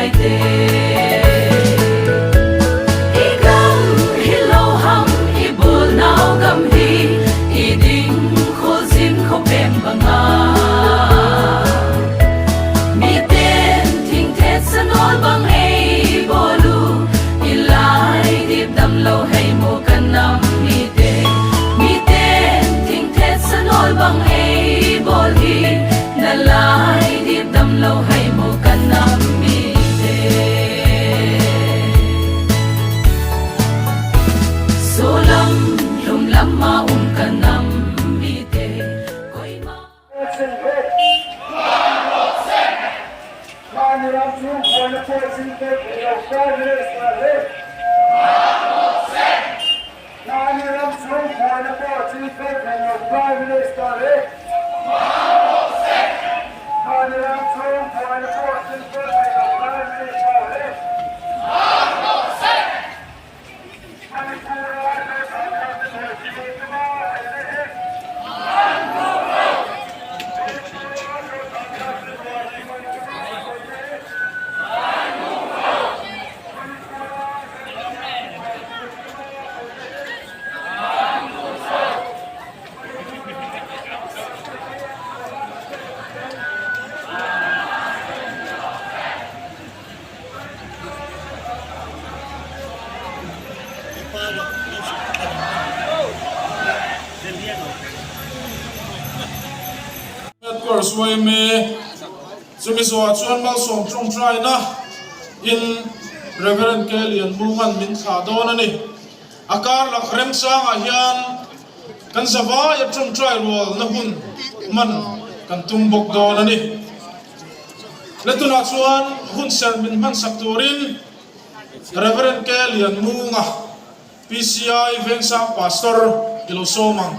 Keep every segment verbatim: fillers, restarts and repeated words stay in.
I gam hi lo ham, i bul nau gam hi, i ding khuo zin khuo pem bang a. Miten thing thet sa nawl bang ei bawl u, i lai dip dam lo hei mu kan nam mite. Miten thing thet sa nawl bang ei bawl hi, na lai dip dam lo hei mu kan nam mite. Suolam hlum lama um kan nam mite. Koima. Headquarters Y M A, chumi zoa chuan malsawm ṭawngṭainain Reverend K Lianmunga'n min thlah dawn a ni. A kar lak remchangah hian kan zavaia ṭawngṭai rualna hun man kan tum bawk dawn a ni. Le tunah chuan hun ser min hmansak turin Reverend K Lianmunga, P C I Vengsang Pastor, i lo sawm ang.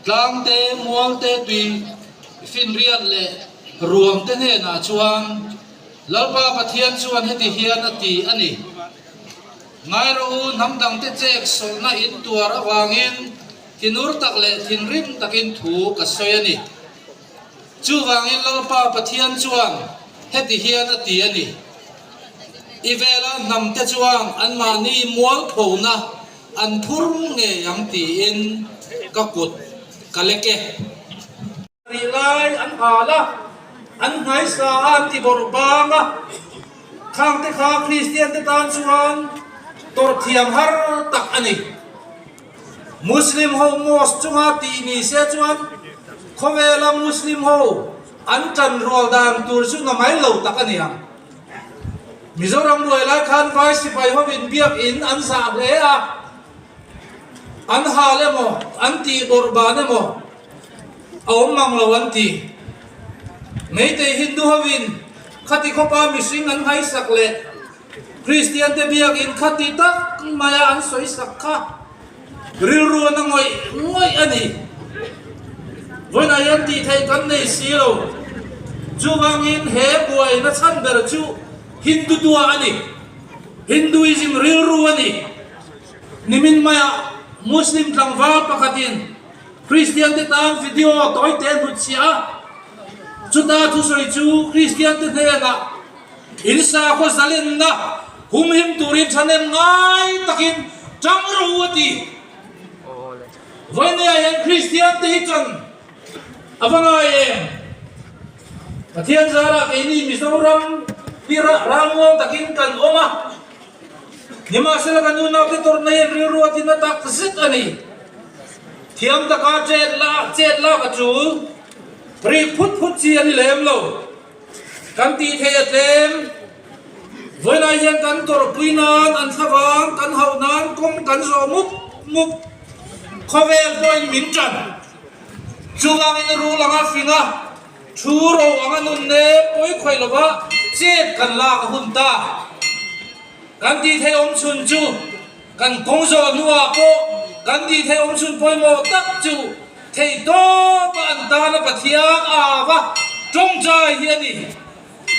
Tlangte, mualte, tui finriat leh ruamte hnenah chuan Lalpa Pathian chuan heti hian a ti a ni. Ngai rawh u, hnam dangte chek sawlna in tuar avangin thinur tak leh thinrim takin thu ka sawi a ni. Chuvangin Lalpa Pathian chuan heti hian a ti a ni. I vela hnamte chuan anmahni mualphona an phur ngei ang tiin ka kut ka lek e. Ri lai an hal a, an ngaisa a, an tibawrhbang a. Khangte kha Kristiante tan chuan tawrh thiam har tak a ni. Muslim ho mosque chunga tih ni se chuan khawvela Muslim ho an ṭan rual dan tur chu ngamai lo tak a ni ang. Mizoram buai lai khan vai sipai hovin biak in an zah hle a, an hal emaw, an tihbawrhbang emaw a awm mang lo an ti. Meitei Hindu hovin khati khawpa mihring an ngaisak leh Kristiante biak in khati tak maia an sawisak kha rilru a na ngawih ngawih a ni. Vawiinah hian tih theih kan nei si lo. Chuvangin he buaina chhan ber chu Hindu tua a ni. Hinduism rilru a ni. Nimin maia Muslim tlangval pakhatin Kristiante tan video tawi te an hut si a. Chuta thusawi chu Kristiante hnenah in sakhaw zalenna humhim turin ṭhahnem ngai takin ṭang rawh u a ti. Vawiinah hian Kristiante hi chuan a va ngai em. Pathian zarah keini Mizoram hi ra-, ralmuang takin kan awm a. Nimahsela kan unaute tawrhna hi rilru a tina tak zet a ni. Thiam taka chet la, chet lak a chu ri phut phut chi a ni lem lo. Kan tih theih a tlem. Vawiinah hian kan tawrhpui nan, an thlavang kan hauh nan kawng kan zawh mup mup. Khawvel pawhin min ṭan. Chuvangin rul anga fing a, thu ro anga nun ne pawi khawih lova chet kan lak a hun ta. Kan tih theih awm chhun chu, kan kawng zawh hnuah pawh kan tih theih awm chhun pawimawh tak chu thei tawpa an tana Pathian ava ṭawngṭai hi a ni.